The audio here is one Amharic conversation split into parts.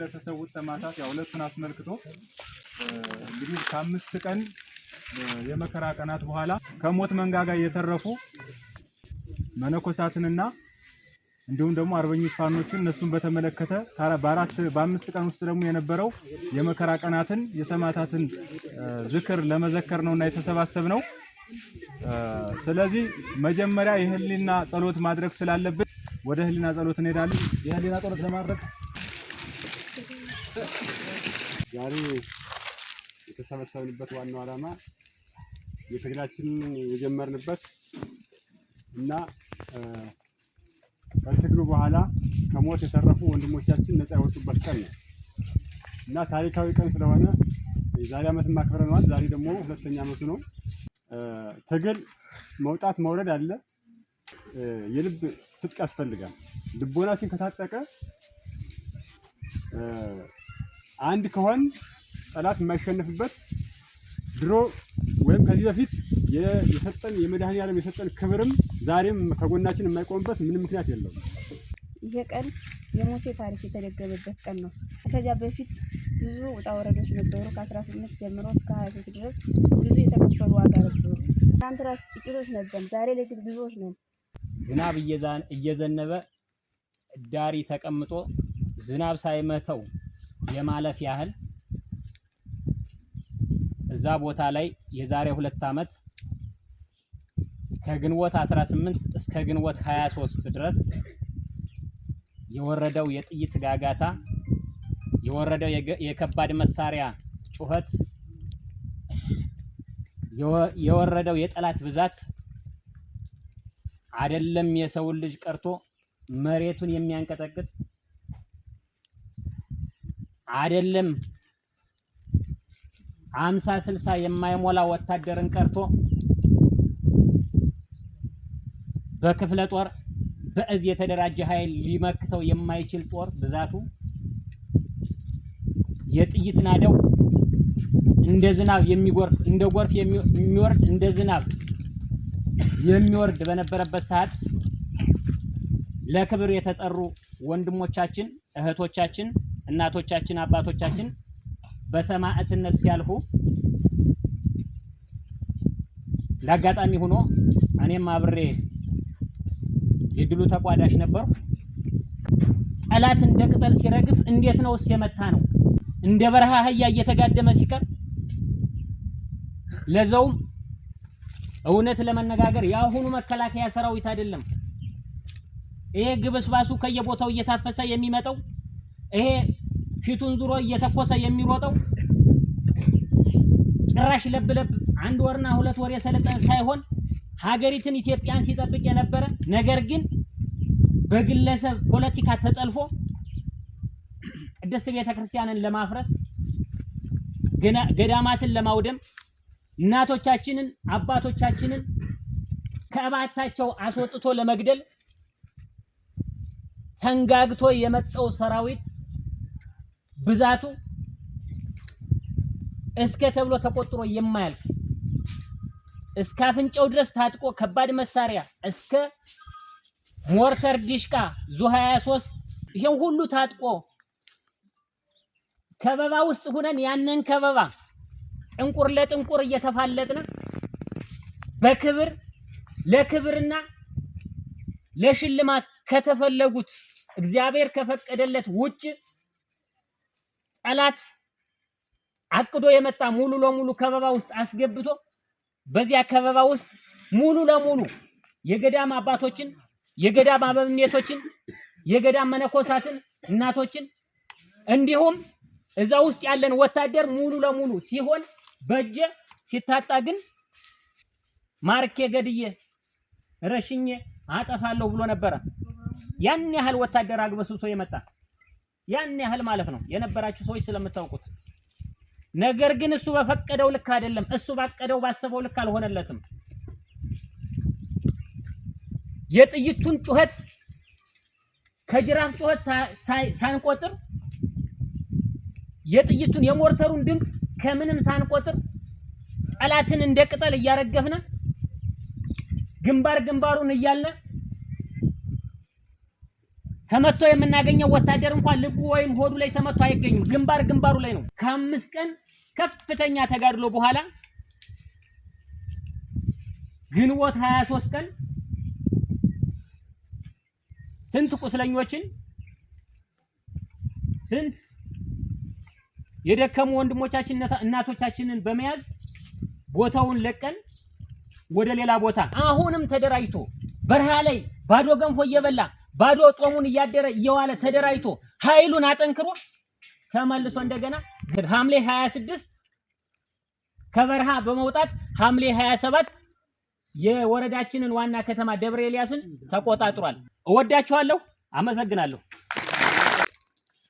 ለተሰዉት ሰማዕታት ያው ዕለቱን አስመልክቶ እንግዲህ ከ5 ቀን የመከራ ቀናት በኋላ ከሞት መንጋጋ የተረፉ መነኮሳትንና እንዲሁም ደግሞ አርበኞች ፋኖችን እነሱን በተመለከተ በአራት በ5 ቀን ውስጥ ደግሞ የነበረው የመከራ ቀናትን የሰማዕታትን ዝክር ለመዘከር ነውና የተሰባሰብነው። ስለዚህ መጀመሪያ የህሊና ጸሎት ማድረግ ስላለብን ወደ ህሊና ጸሎት እንሄዳለን። የህሊና ጸሎት ለማድረግ ዛሬ የተሰበሰብንበት ዋናው ዓላማ የትግላችንን የጀመርንበት እና ከትግሉ በኋላ ከሞት የተረፉ ወንድሞቻችን ነፃ የወጡበት ቀን ነው እና ታሪካዊ ቀን ስለሆነ የዛሬ ዓመት አክብረነዋል። ዛሬ ደግሞ ሁለተኛ ዓመቱ ነው። ትግል መውጣት መውረድ አለ። የልብ ትጥቅ ያስፈልጋል። ልቦናችን ከታጠቀ፣ አንድ ከሆን ጠላት የማይሸነፍበት፣ ድሮ ወይም ከዚህ በፊት የሰጠን የመድኃኔዓለም የሰጠን ክብርም ዛሬም ከጎናችን የማይቆምበት ምንም ምክንያት የለውም። ይሄ ቀን የሙሴ ታሪክ የተደገመበት ቀን ነው። ከዚያ በፊት ብዙ ውጣ ውረዶች ነበሩ። ከ18 ጀምሮ እስከ 23 ድረስ ብዙ የተከፈሉ ዋጋ ነበሩ። ትናንትና ጥቂቶች ነበር፣ ዛሬ ላይ ግን ብዙዎች ነን። ዝናብ እየዘነበ ዳሪ ተቀምጦ ዝናብ ሳይመተው የማለፍ ያህል እዛ ቦታ ላይ የዛሬ 2 ዓመት ከግንቦት 18 እስከ ግንቦት 23 ድረስ የወረደው የጥይት ጋጋታ፣ የወረደው የከባድ መሳሪያ ጩኸት፣ የወረደው የጠላት ብዛት አይደለም የሰውን ልጅ ቀርቶ መሬቱን የሚያንቀጠቅጥ፣ አይደለም 50 60 የማይሞላ ወታደርን ቀርቶ በክፍለ ጦር በእዝ የተደራጀ ኃይል ሊመክተው የማይችል ጦር ብዛቱ፣ የጥይት ናደው እንደ ዝናብ የሚጎርፍ፣ እንደ ጎርፍ የሚወርድ፣ እንደ ዝናብ የሚወርድ በነበረበት ሰዓት ለክብር የተጠሩ ወንድሞቻችን፣ እህቶቻችን፣ እናቶቻችን፣ አባቶቻችን በሰማዕትነት ሲያልፉ ለአጋጣሚ ሆኖ እኔም አብሬ የድሉ ተቋዳሽ ነበርኩ። ጠላት እንደ ቅጠል ሲረግፍ እንዴት ነውስ የመታ ነው? እንደ በረሃ አህያ እየተጋደመ ሲቀር፣ ለዛውም እውነት ለመነጋገር የአሁኑ መከላከያ ሰራዊት አይደለም። ይሄ ግብስባሱ ከየቦታው እየታፈሰ የሚመጣው፣ ይሄ ፊቱን ዙሮ እየተኮሰ የሚሮጠው፣ ጭራሽ ለብ ለብ አንድ ወርና 2 ወር የሰለጠነ ሳይሆን ሀገሪትን ኢትዮጵያን ሲጠብቅ የነበረ፣ ነገር ግን በግለሰብ ፖለቲካ ተጠልፎ ቅድስት ቤተክርስቲያንን ለማፍረስ፣ ገዳማትን ለማውደም፣ እናቶቻችንን አባቶቻችንን ከእባታቸው አስወጥቶ ለመግደል ተንጋግቶ የመጣው ሰራዊት ብዛቱ እስከ ተብሎ ተቆጥሮ የማያልቅ፣ እስከ አፍንጫው ድረስ ታጥቆ ከባድ መሳሪያ እስከ ሞርተር፣ ዲሽቃ፣ ዙ 23 ይሄን ሁሉ ታጥቆ ከበባ ውስጥ ሁነን ያንን ከበባ ጥንቁር ለጥንቁር እየተፋለጥን በክብር ለክብርና ለሽልማት ከተፈለጉት እግዚአብሔር ከፈቀደለት ውጭ ጠላት አቅዶ የመጣ ሙሉ ለሙሉ ከበባ ውስጥ አስገብቶ በዚያ ከበባ ውስጥ ሙሉ ለሙሉ የገዳም አባቶችን፣ የገዳም አበምኔቶችን፣ የገዳም መነኮሳትን፣ እናቶችን እንዲሁም እዛ ውስጥ ያለን ወታደር ሙሉ ለሙሉ ሲሆን በእጀ ሲታጣ ግን ማርኬ ገድዬ ረሽኜ አጠፋለሁ ብሎ ነበረ። ያን ያህል ወታደር አግበስብሶ የመጣ፣ ያን ያህል ማለት ነው የነበራችሁ ሰዎች ስለምታውቁት። ነገር ግን እሱ በፈቀደው ልክ አይደለም። እሱ ባቀደው ባሰበው ልክ አልሆነለትም። የጥይቱን ጩኸት ከጅራፍ ጩኸት ሳንቆጥር፣ የጥይቱን የሞርተሩን ድምፅ ከምንም ሳንቆጥር ጠላትን እንደ ቅጠል እያረገፍን ግንባር ግንባሩን እያልን ተመቶ የምናገኘው ወታደር እንኳን ልቡ ወይም ሆዱ ላይ ተመቶ አይገኝም። ግንባር ግንባሩ ላይ ነው። ከ5 ቀን ከፍተኛ ተጋድሎ በኋላ ግንቦት 23 ቀን ስንት ቁስለኞችን፣ ስንት የደከሙ ወንድሞቻችን፣ እናቶቻችንን በመያዝ ቦታውን ለቀን ወደ ሌላ ቦታ አሁንም ተደራጅቶ በረሃ ላይ ባዶ ገንፎ እየበላ፣ ባዶ ጦሙን እያደረ እየዋለ፣ ተደራጅቶ ኃይሉን አጠንክሮ ተመልሶ እንደገና ሐምሌ 26 ከበረሃ በመውጣት ሐምሌ 27 የወረዳችንን ዋና ከተማ ደብረ ኤልያስን ተቆጣጥሯል። እወዳችኋለሁ። አመሰግናለሁ።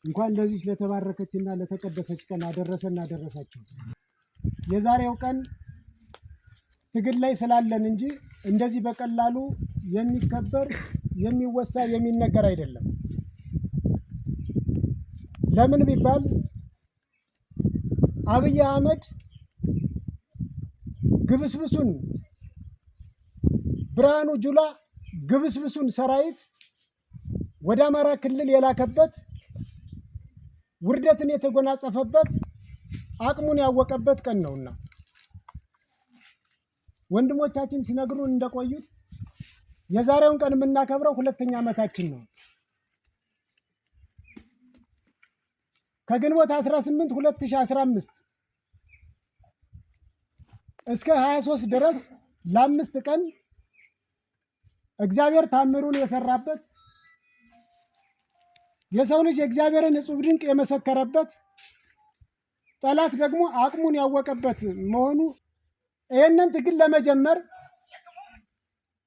እንኳን ለዚህ ለተባረከችና ለተቀደሰች ቀን አደረሰን አደረሳችሁ። የዛሬው ቀን ትግል ላይ ስላለን እንጂ እንደዚህ በቀላሉ የሚከበር፣ የሚወሳ፣ የሚነገር አይደለም። ለምን ቢባል አብይ አህመድ ግብስብሱን፣ ብርሃኑ ጁላ ግብስብሱን ሰራዊት ወደ አማራ ክልል የላከበት፣ ውርደትን የተጎናጸፈበት፣ አቅሙን ያወቀበት ቀን ነውና ወንድሞቻችን ሲነግሩን እንደቆዩት የዛሬውን ቀን የምናከብረው ሁለተኛ ዓመታችን ነው። ከግንቦት 18 2015 እስከ 23 ድረስ ለ5 ቀን እግዚአብሔር ታምሩን የሰራበት፣ የሰው ልጅ የእግዚአብሔርን እጹብ ድንቅ የመሰከረበት፣ ጠላት ደግሞ አቅሙን ያወቀበት መሆኑ፣ ይህንን ትግል ለመጀመር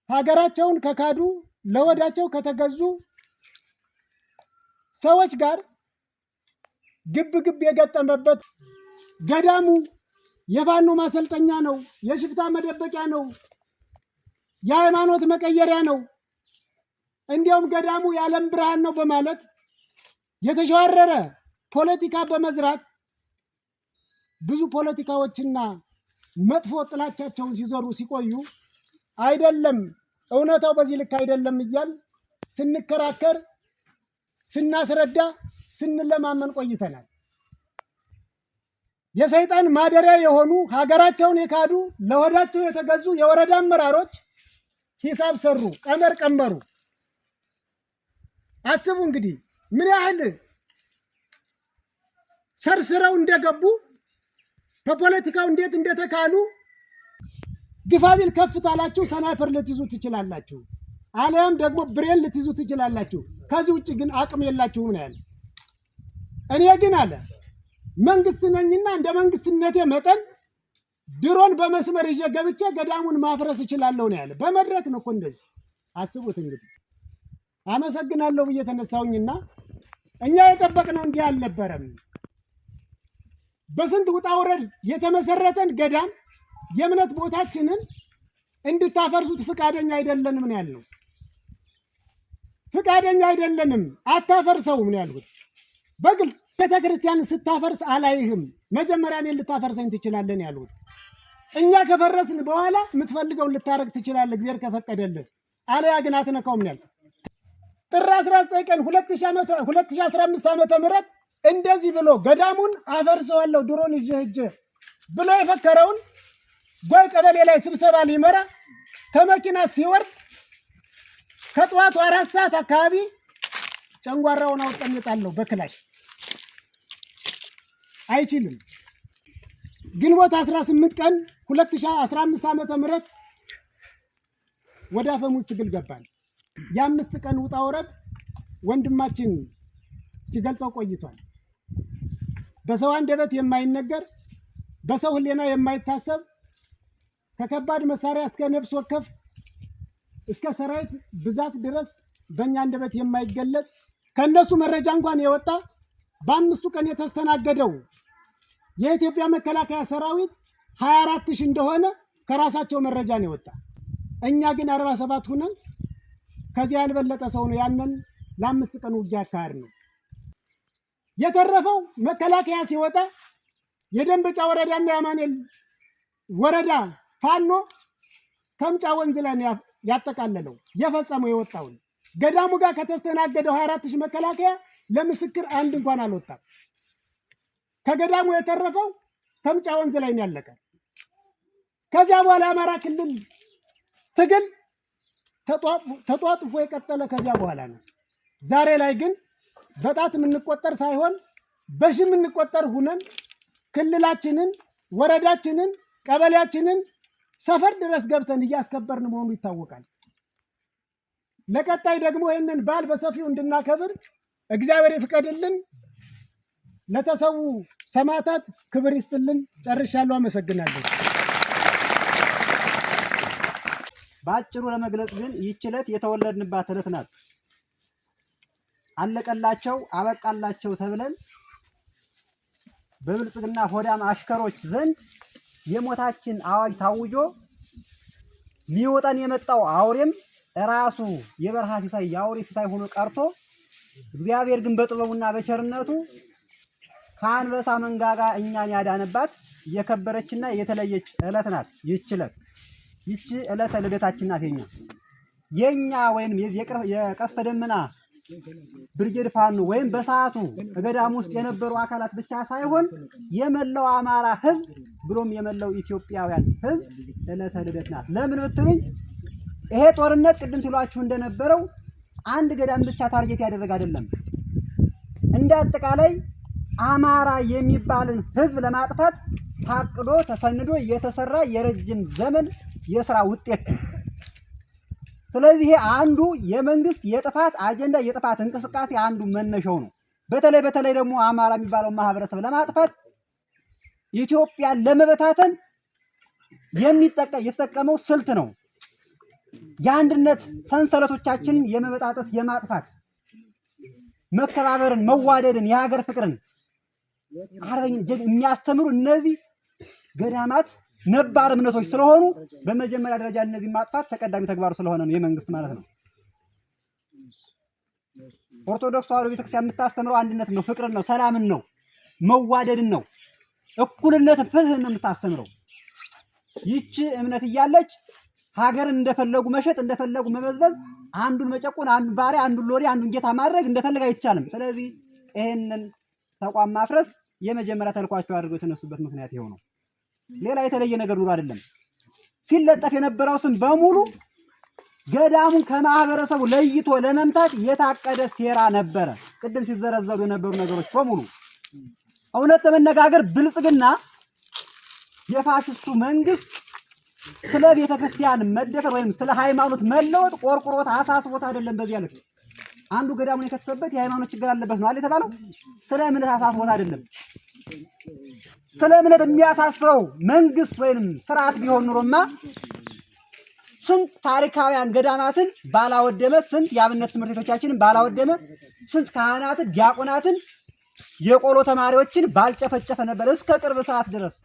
ሀገራቸውን ከካዱ፣ ለሆዳቸው ከተገዙ ሰዎች ጋር ግብ ግብ የገጠመበት፣ ገዳሙ የፋኖ ማሰልጠኛ ነው፣ የሽፍታ መደበቂያ ነው፣ የሃይማኖት መቀየሪያ ነው፣ እንዲያውም ገዳሙ የዓለም ብርሃን ነው በማለት የተሸዋረረ ፖለቲካ በመዝራት ብዙ ፖለቲካዎችና መጥፎ ጥላቻቸውን ሲዘሩ ሲቆዩ፣ አይደለም፣ እውነታው በዚህ ልክ አይደለም እያልን ስንከራከር፣ ስናስረዳ፣ ስንለማመን ቆይተናል። የሰይጣን ማደሪያ የሆኑ፣ ሀገራቸውን የካዱ፣ ለሆዳቸው የተገዙ የወረዳ አመራሮች ሂሳብ ሰሩ፣ ቀመር ቀመሩ። አስቡ እንግዲህ ምን ያህል ሰርስረው እንደገቡ፣ በፖለቲካው እንዴት እንደተካኑ። ግፋቢል ከፍ ታላችሁ sniper ልትይዙ ትችላላችሁ፣ አሊያም ደግሞ ብሬን ልትይዙ ትችላላችሁ። ከዚህ ውጭ ግን አቅም የላችሁም ነው ያለ። እኔ ግን አለ፣ መንግስት ነኝና እንደ መንግስትነቴ መጠን ድሮን በመስመር ይዤ ገብቼ ገዳሙን ማፍረስ እችላለሁ ነው ያለ። በመድረክ ነው እኮ እንደዚህ። አስቡት እንግዲህ። አመሰግናለሁ ብዬ ተነሳሁኝና እኛ የጠበቅነው እንዲህ አልነበረም። በስንት ውጣ ውረድ የተመሰረተን ገዳም፣ የእምነት ቦታችንን እንድታፈርሱት ፍቃደኛ አይደለንም ነው ያልነው። ፍቃደኛ አይደለንም፣ አታፈርሰውም ነው ያልኩት። በግልጽ ቤተ ክርስቲያንን ስታፈርስ አላይህም፣ መጀመሪያ እኔን ልታፈርሰኝ ትችላለህ ነው ያልኩት። እኛ ከፈረስን በኋላ የምትፈልገውን ልታረግ ትችላለህ፣ እግዚአብሔር ከፈቀደልህ፣ አለያ ግን አትነካውም ነው ያልኩት። ጥር 19 ቀን 2015 ዓመተ ምህረት እንደዚህ ብሎ ገዳሙን አፈርሰዋለሁ ድሮን ይዤ ሄጄ ብሎ የፈከረውን ጎይ ቀበሌ ላይ ስብሰባ ሊመራ ከመኪና ሲወርድ ከጠዋቱ 4 ሰዓት አካባቢ ጨንጓራውን አውጥተን የጣልነው በክላሽ አይችልም። ግንቦት 18 ቀን 2015 ዓመተ ምህረት ወደ አፈሙዝ ትግል ገባን። የ5 ቀን ውጣ ውረድ ወንድማችን ሲገልጸው ቆይቷል። በሰው አንደበት የማይነገር፣ በሰው ሕሊና የማይታሰብ፣ ከከባድ መሳሪያ እስከ ነፍስ ወከፍ እስከ ሰራዊት ብዛት ድረስ በእኛ አንደበት የማይገለጽ፣ ከእነሱ መረጃ እንኳን የወጣ፣ በ5ቱ ቀን የተስተናገደው የኢትዮጵያ መከላከያ ሰራዊት 24 ሺህ እንደሆነ ከራሳቸው መረጃ ነው የወጣ። እኛ ግን 47 ሁነን ከዚያ ያልበለጠ ሰው ነው ያንን ለ5 ቀን ውጊያ አካሄድ ነው። የተረፈው መከላከያ ሲወጣ የደንበጫ ወረዳና የአማኑኤል ወረዳ ፋኖ ከምጫ ወንዝ ላይ ነው ያጠቃለለው፣ የፈጸመው የወጣውን። ገዳሙ ጋር ከተስተናገደው 24 ሺህ መከላከያ ለምስክር አንድ እንኳን አልወጣም። ከገዳሙ የተረፈው ተምጫ ወንዝ ላይ ነው ያለቀ። ከዚያ በኋላ የአማራ ክልል ትግል ተጧጡፎ የቀጠለ ከዚያ በኋላ ነው። ዛሬ ላይ ግን በጣት የምንቆጠር ሳይሆን በሺ የምንቆጠር ሁነን ክልላችንን፣ ወረዳችንን፣ ቀበሌያችንን ሰፈር ድረስ ገብተን እያስከበርን መሆኑ ይታወቃል። ለቀጣይ ደግሞ ይህንን በዓል በሰፊው እንድናከብር እግዚአብሔር ይፍቀድልን። ለተሰዉ ሰማዕታት ክብር ይስጥልን። ጨርሻለሁ። አመሰግናለሁ። በአጭሩ ለመግለጽ ግን ይህች ዕለት የተወለድንባት ዕለት ናት። አለቀላቸው አበቃላቸው ተብለን በብልጽግና ሆዳም አሽከሮች ዘንድ የሞታችን አዋጅ ታውጆ ሊወጣን የመጣው አውሬም ራሱ የበረሃ ሲሳይ የአውሬ ሲሳይ ሆኖ ቀርቶ እግዚአብሔር ግን በጥበቡና በቸርነቱ ከአንበሳ መንጋጋ እኛን ያዳነባት የከበረችና የተለየች ዕለት ናት። ይህች ዕለት ይህች ዕለተ ልደታችን ናት። የኛ ወይንም የቀስተ ደመና ብርጌድ ፋኖ ወይም በሰዓቱ ገዳም ውስጥ የነበሩ አካላት ብቻ ሳይሆን የመላው አማራ ሕዝብ ብሎም የመላው ኢትዮጵያውያን ሕዝብ ዕለተ ልደት ናት። ለምን ብትሉኝ ይሄ ጦርነት ቅድም ሲሏችሁ እንደነበረው አንድ ገዳም ብቻ target ያደረገ አይደለም። እንደ አጠቃላይ አማራ የሚባልን ሕዝብ ለማጥፋት ታቅዶ ተሰንዶ የተሰራ የረጅም ዘመን የስራ ውጤት ነው። ስለዚህ ይሄ አንዱ የመንግስት የጥፋት አጀንዳ የጥፋት እንቅስቃሴ አንዱ መነሻው ነው። በተለይ በተለይ ደግሞ አማራ የሚባለው ማህበረሰብ ለማጥፋት ኢትዮጵያን ለመበታተን የተጠቀመው ስልት ነው። የአንድነት ሰንሰለቶቻችንን የመበጣጠስ የማጥፋት መከባበርን፣ መዋደድን፣ የሀገር ፍቅርን አርበኝ የሚያስተምሩ እነዚህ ገዳማት ነባር እምነቶች ስለሆኑ በመጀመሪያ ደረጃ እነዚህ ማጥፋት ተቀዳሚ ተግባሩ ስለሆነ ነው የመንግስት ማለት ነው። ኦርቶዶክስ ተዋሕዶ ቤተክርስቲያን የምታስተምረው አንድነት ነው፣ ፍቅርን ነው፣ ሰላምን ነው፣ መዋደድን ነው፣ እኩልነትን፣ ፍትህን ነው የምታስተምረው። ይቺ እምነት እያለች ሀገርን እንደፈለጉ መሸጥ፣ እንደፈለጉ መበዝበዝ፣ አንዱን መጨቆን፣ አንዱን ባሪያ፣ አንዱን ሎሌ፣ አንዱን ጌታ ማድረግ እንደፈለገ አይቻልም። ስለዚህ ይሄንን ተቋም ማፍረስ የመጀመሪያ ተልኳቸው አድርገው የተነሱበት ምክንያት ይኸው ነው። ሌላ የተለየ ነገር ኑሮ አይደለም። ሲለጠፍ የነበረው ስም በሙሉ ገዳሙን ከማህበረሰቡ ለይቶ ለመምታት የታቀደ ሴራ ነበረ። ቅድም ሲዘረዘሩ የነበሩ ነገሮች በሙሉ እውነት ለመነጋገር ብልጽግና የፋሽስቱ መንግስት ስለ ቤተ ክርስቲያን መደፈር ወይም ስለ ሃይማኖት መለወጥ ቆርቁሮት አሳስቦት አይደለም። በዚያ ልክ አንዱ ገዳሙን የከተተበት የሃይማኖት ችግር አለበት ነው አይደል የተባለው። ስለ እምነት አሳስቦት አይደለም። ስለ እምነት የሚያሳስበው መንግስት ወይንም ስርዓት ቢሆን ኑሮማ ስንት ታሪካውያን ገዳማትን ባላወደመ፣ ስንት የአብነት ትምህርት ቤቶቻችንን ባላወደመ፣ ስንት ካህናትን፣ ዲያቆናትን፣ የቆሎ ተማሪዎችን ባልጨፈጨፈ ነበር እስከ ቅርብ ሰዓት ድረስ።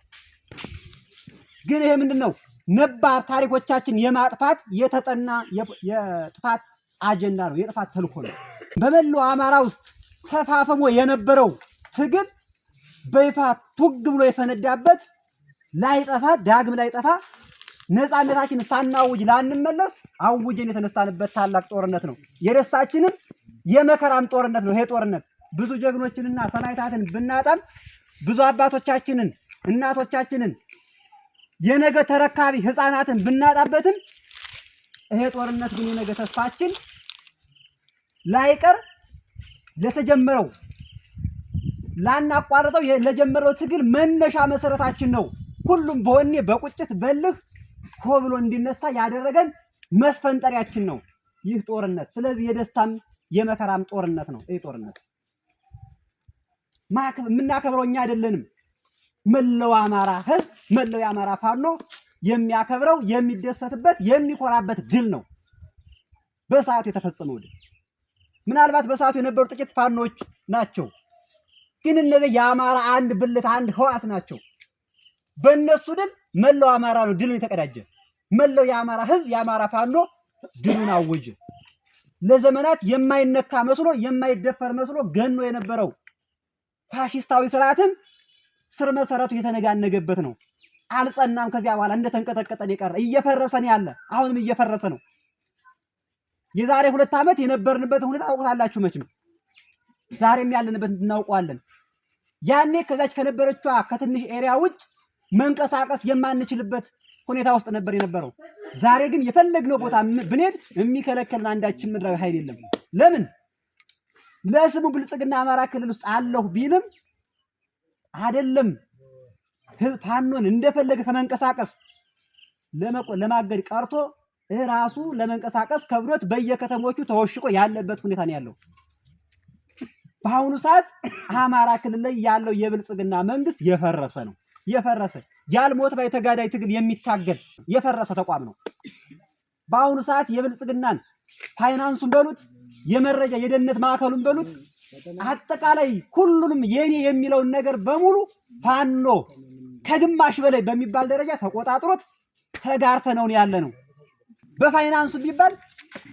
ግን ይሄ ምንድን ነው? ነባር ታሪኮቻችን የማጥፋት የተጠና የጥፋት አጀንዳ ነው፣ የጥፋት ተልኮ ነው። በመላው አማራ ውስጥ ተፋፍሞ የነበረው ትግል በይፋ ቱግ ብሎ የፈነዳበት ላይጠፋ ዳግም ላይጠፋ ነፃነታችን ሳናውጅ ላንመለስ አውጀን የተነሳንበት ታላቅ ጦርነት ነው። የደስታችንም የመከራም ጦርነት ነው። ይሄ ጦርነት ብዙ ጀግኖችንና ሰማዕታትን ብናጣም ብዙ አባቶቻችንን እናቶቻችንን የነገ ተረካቢ ህፃናትን ብናጣበትም ይሄ ጦርነት ግን የነገ ተስፋችን ላይቀር ለተጀመረው ላናቋርጠው ለጀመረው ትግል መነሻ መሰረታችን ነው። ሁሉም በወኔ በቁጭት በልህ ሆ ብሎ እንዲነሳ ያደረገን መስፈንጠሪያችን ነው ይህ ጦርነት። ስለዚህ የደስታም የመከራም ጦርነት ነው ይህ ጦርነት። የምናከብረው እኛ አይደለንም። መላው አማራ ህዝብ፣ መላው የአማራ ፋኖ የሚያከብረው የሚደሰትበት የሚኮራበት ድል ነው በሰዓቱ የተፈጸመው ድል። ምናልባት በሰዓቱ የነበሩ ጥቂት ፋኖች ናቸው፣ ግን እነዚህ የአማራ አንድ ብልት አንድ ህዋስ ናቸው። በእነሱ ድል መላው አማራ ነው ድልን የተቀዳጀ። መላው የአማራ ህዝብ የአማራ ፋኖ ድሉን አወጀ። ለዘመናት የማይነካ መስሎ የማይደፈር መስሎ ገኖ የነበረው ፋሽስታዊ ስርዓትም ስር መሰረቱ የተነጋነገበት ነው። አልጸናም። ከዚያ በኋላ እንደተንቀጠቀጠን የቀረ እየፈረሰን ያለ አሁንም እየፈረሰ ነው። የዛሬ 2 ዓመት የነበርንበትን ሁኔታ ታውቁታላችሁ መቼም፣ ዛሬም ያለንበት እናውቀዋለን። ያኔ ከዛች ከነበረችዋ ከትንሽ area ውጭ መንቀሳቀስ የማንችልበት ሁኔታ ውስጥ ነበር የነበረው። ዛሬ ግን የፈለግነው ቦታ ብንሄድ የሚከለከልን አንዳችን ምድራዊ ኃይል የለም። ለምን? ለስሙ ብልጽግና አማራ ክልል ውስጥ አለሁ ቢልም አይደለም ፋኖን እንደፈለገ ከመንቀሳቀስ ለማገድ ቀርቶ ራሱ ለመንቀሳቀስ ከብዶት በየከተሞቹ ተወሽቆ ያለበት ሁኔታ ነው ያለው። በአሁኑ ሰዓት አማራ ክልል ላይ ያለው የብልጽግና መንግስት የፈረሰ ነው። የፈረሰ ያልሞት ባይ ተጋዳይ ትግል የሚታገል የፈረሰ ተቋም ነው። በአሁኑ ሰዓት የብልጽግናን ፋይናንሱን በሉት፣ የመረጃ የደህንነት ማዕከሉን በሉት፣ አጠቃላይ ሁሉንም የኔ የሚለውን ነገር በሙሉ ፋኖ ከግማሽ በላይ በሚባል ደረጃ ተቆጣጥሮት ተጋርተነው ያለ ነው። በፋይናንሱ ቢባል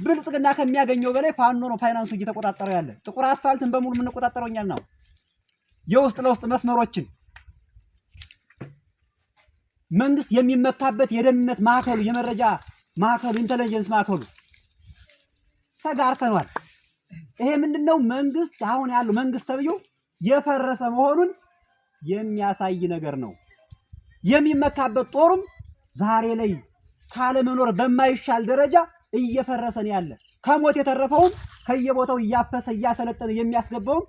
ብልጽግና ከሚያገኘው በላይ ፋኖ ነው ፋይናንሱ እየተቆጣጠረው ያለ። ጥቁር አስፋልትን በሙሉ የምንቆጣጠረው እኛ ነው። የውስጥ ለውስጥ መስመሮችን መንግስት የሚመካበት የደህንነት ማዕከሉ፣ የመረጃ ማዕከሉ፣ intelligence ማዕከሉ ተጋርተኗል። ይሄ ምንድነው? መንግስት አሁን ያለው መንግስት ተብዬው የፈረሰ መሆኑን የሚያሳይ ነገር ነው። የሚመካበት ጦሩም ዛሬ ላይ ካለመኖር በማይሻል ደረጃ እየፈረሰ ነው ያለ። ከሞት የተረፈውም ከየቦታው እያፈሰ እያሰለጠነ የሚያስገባውም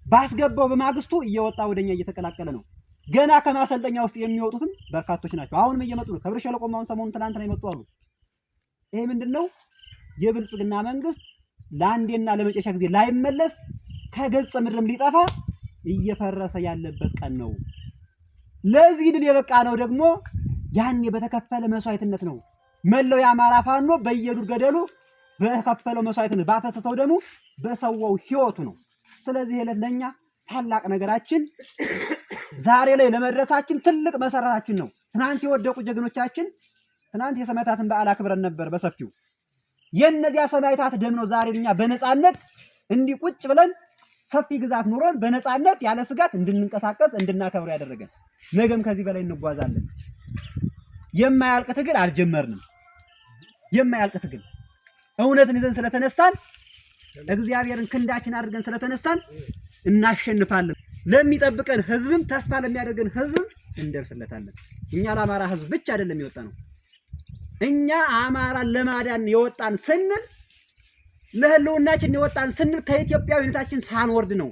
ባስገባው በማግስቱ እየወጣ ወደኛ እየተቀላቀለ ነው። ገና ከማሰልጠኛ ውስጥ የሚወጡትም በርካቶች ናቸው። አሁንም እየመጡ ነው። ከብር ሸለቆም አሁን ሰሞኑን ትናንትና የመጡ አሉ። ይሄ ምንድነው? የብልጽግና መንግስት ለአንዴና ለመጨረሻ ጊዜ ላይመለስ ከገጸ ምድርም ሊጠፋ እየፈረሰ ያለበት ቀን ነው። ለዚህ ድል የበቃ ነው ደግሞ ያኔ በተከፈለ መስዋዕትነት ነው። መላው የአማራ ፋኖ በየዱር ገደሉ በከፈለው መስዋዕትነት፣ ባፈሰሰው ደግሞ በሰዋው ህይወቱ ነው። ስለዚህ ዕለት ለኛ ታላቅ ነገራችን፣ ዛሬ ላይ ለመድረሳችን ትልቅ መሰረታችን ነው። ትናንት የወደቁ ጀግኖቻችን፣ ትናንት የሰማዕታትን በዓል አክብረን ነበር በሰፊው። የእነዚያ ሰማዕታት ደም ነው ዛሬ እኛ በነፃነት እንዲህ ቁጭ ብለን ሰፊ ግዛት ኑሮን በነፃነት ያለ ስጋት እንድንንቀሳቀስ እንድናከብረው ያደረገን። ነገም ከዚህ በላይ እንጓዛለን። የማያልቅ ትግል አልጀመርንም። የማያልቅ ትግል እውነትን ይዘን ስለተነሳን፣ እግዚአብሔርን ክንዳችን አድርገን ስለተነሳን እናሸንፋለን። ለሚጠብቀን ህዝብም፣ ተስፋ ለሚያደርገን ህዝብም እንደርስለታለን። እኛ ለአማራ ህዝብ ብቻ አይደለም የወጣ ነው። እኛ አማራን ለማዳን የወጣን ስንል፣ ለህልውናችን የወጣን ስንል ከኢትዮጵያዊነታችን ሳንወርድ ነው።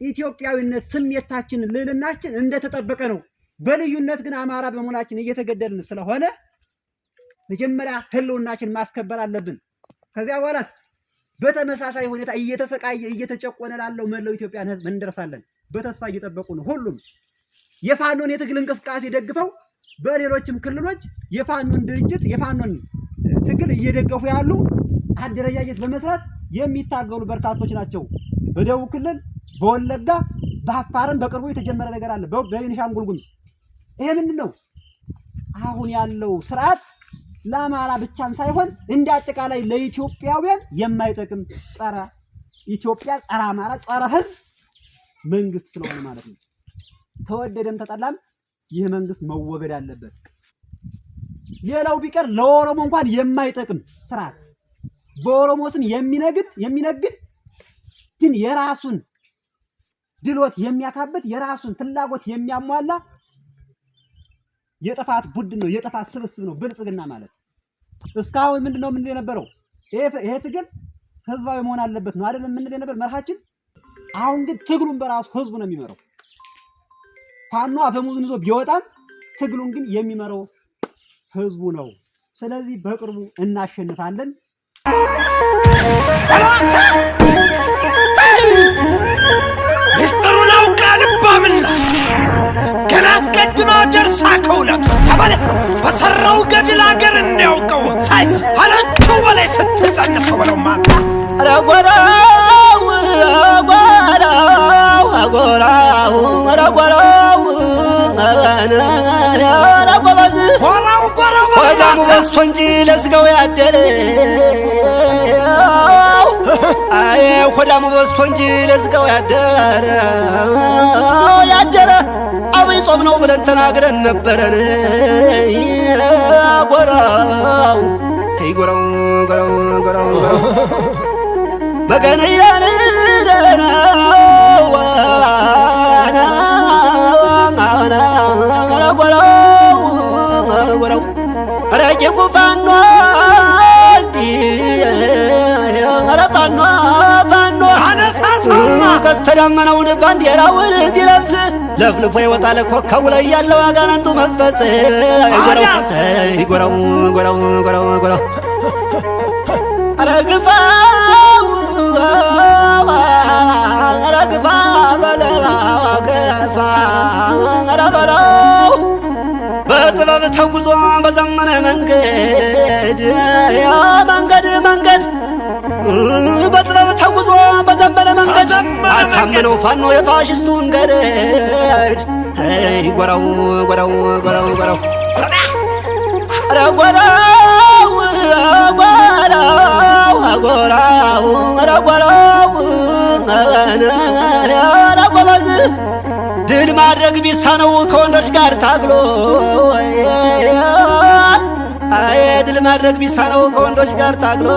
ኢትዮጵያዊነት ስሜታችን፣ ልዕልናችን እንደተጠበቀ ነው። በልዩነት ግን አማራ በመሆናችን እየተገደልን ስለሆነ መጀመሪያ ህልውናችን ማስከበር አለብን። ከዚያ በኋላስ በተመሳሳይ ሁኔታ እየተሰቃየ እየተጨቆነ ላለው መላው ኢትዮጵያን ህዝብ እንደርሳለን። በተስፋ እየጠበቁ ነው። ሁሉም የፋኖን የትግል እንቅስቃሴ ደግፈው በሌሎችም ክልሎች የፋኖን ድርጅት የፋኖን ትግል እየደገፉ ያሉ አደረጃጀት በመስራት የሚታገሉ በርካቶች ናቸው። በደቡብ ክልል፣ በወለጋ፣ በአፋርም በቅርቡ የተጀመረ ነገር አለ። በቤኒሻንጉል ጉሙዝ። ይሄ ምንድን ነው? አሁን ያለው ስርዓት ለአማራ ብቻም ሳይሆን እንደ አጠቃላይ ለኢትዮጵያውያን የማይጠቅም ጸረ ኢትዮጵያ፣ ጸረ አማራ፣ ጸረ ህዝብ መንግስት ስለሆነ ማለት ነው። ተወደደም ተጠላም ይህ መንግስት መወገድ አለበት። ሌላው ቢቀር ለኦሮሞ እንኳን የማይጠቅም ስርዓት፣ በኦሮሞ ስም የሚነግድ ግን የራሱን ድሎት የሚያካብት፣ የራሱን ፍላጎት የሚያሟላ የጥፋት ቡድን ነው፣ የጥፋት ስብስብ ነው ብልጽግና ማለት። እስካሁን ምንድነው ምንድን የነበረው? ይሄ ትግል ህዝባዊ መሆን አለበት ነው አይደለም ምንድን የነበር መርሃችን? አሁን ግን ትግሉን በራሱ ህዝቡ ነው የሚመራው። ፋኖ አፈሙዙን ይዞ ቢወጣም ትግሉን ግን የሚመራው ህዝቡ ነው። ስለዚህ በቅርቡ እናሸንፋለን። ምስጢሩን አውቃ ልባምናት ገና አስቀድማ ደርሳ ከእውነቱ ተበለ በሠራው ገድል አገር እንዲያውቀው ሳይ አለችው በላይ ስትጸንሰው በለው ማታ ረጎራው ጎራው ጎራው ረጎራው ረጎበዝ ጎራው ጎራው ሆዳሙ በዝቶ እንጂ ለስጋው ያደረ፣ አይ ሆዳሙ በዝቶ እንጂ ለስጋው ያደረ ያደረ አብይ ጾም ነው ብለን ተናግረን ነበረን። ጎራው ጎረው ጎረው ጎረው ጎረው መገንያን ጎረው ረቂቁ ፋኖ ኧረ ፋኖ ፋኖ ቀስተ ደመናውን ባንዲራውን ሲለብስ ለፍልፎ ይወጣል ኮከቡ ላይ ያለው አጋንንቱ መንፈስ። ጎረው ጎረው ጎረው ጎረው ኧረ ግፋ ኧረ ግፋ በለው ግፋ ኧረ በለው በጥበብ ተጉዞ በዘመነ መንገድ ያ መንገድ መንገድ በጥበብ ተጉዞ በዘመነ መንገድ አሳምነው ፋኖ የፋሽስቱን ገረድ። ጎረው ጎረው ጎረው ጎረው ኧረ ጎረው ጎረው ጎረው ኧረ ጎረው ኧረ ጎበዝ ድል ማድረግ ቢሳነው ከወንዶች ጋር ታግሎ አይ ድል ማድረግ ቢሳነው ከወንዶች ጋር ታግሎ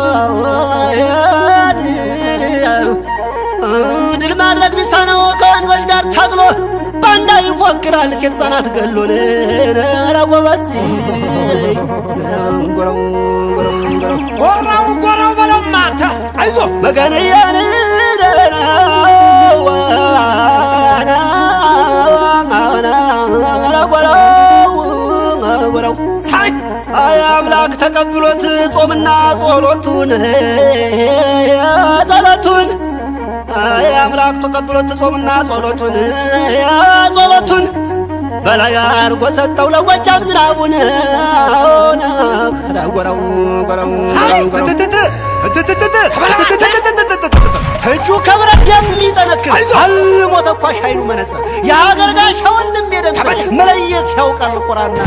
ድል ማድረግ ቢሳነው ከወንዶች ጋር ታግሎ ባንዳ ይፎክራል ሴት ሕፃናት ገሎን። ኧረ ጎበዝ ጎረው ጎረው ጎረው ጎረው በለውማ አንተ አይዞህ መገንያን ጎረው አይ አምላክ ተቀብሎት ጾምና ጸሎቱን ጸሎቱን አይ አምላክ ተቀብሎት ጾምና ጸሎቱን ጸሎቱን በላይ አድርጎ ሰጠው ለጎጃም ዝናቡን። ጎረው ጎረው እጁ ከብረት የሚጠነክር አልሞ ተኳሽ ኃይሉ መነጽር የሀገር ጋሻውን የሚደምስ መለየት ያውቃል ቁራና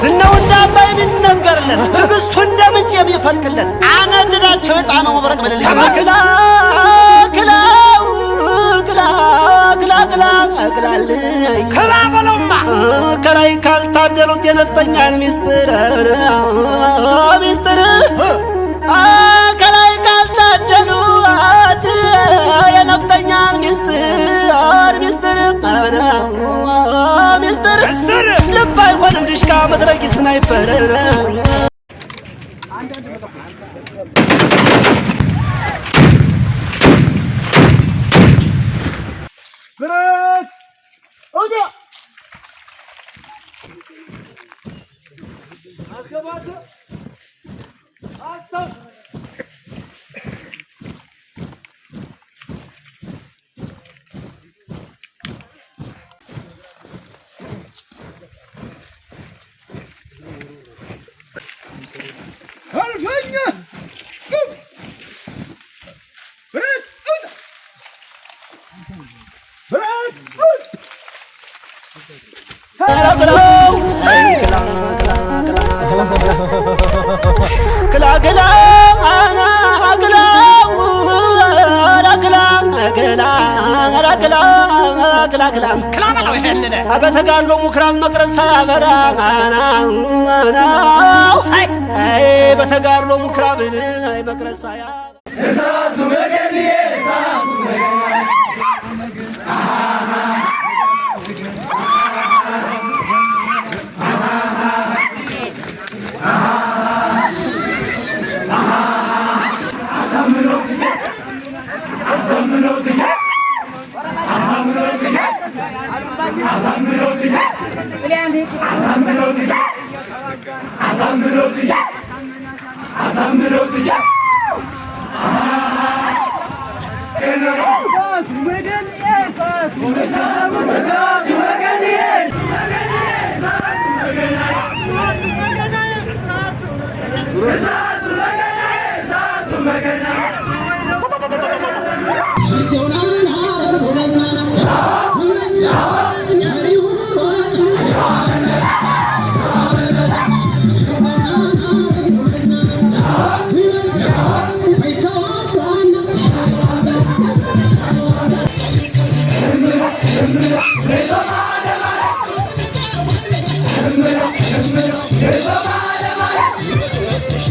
ዝናው እንደ አባይ የሚነገርለት ትዕግስቱ እንደ ምንጭ የሚፈልቅለት አነድዳቸው የጣነው መብረቅ በሌሊት ክላ ክላ ክላ ክላ ክላ ክላልኝ ክላ በለውማ ከላይ ካልታደሉት የነፍጠኛን ሚስጥር ሚስጥር ከላይ ካልታደሉት የነፍጠኛን ሚስጥር ሚስጥር ሚስጥር ልብ አይሆንም ድሽቃ መጥረጊ ስናይፐር። ብረት አውጣ አስገባት አስተው አልፈኛ ብረት አውጣ ብረት አውጣ ክላ ክላ ክላ ክላ ክላ ክላ ክላ ክላ ክላ በለው ይሄንን በተጋድሎ ምኩራብ መቅረዝ ሳያበራ አይ በተጋድሎ ምኩራብ መቅረዝ ሳያበራ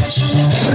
Shut up.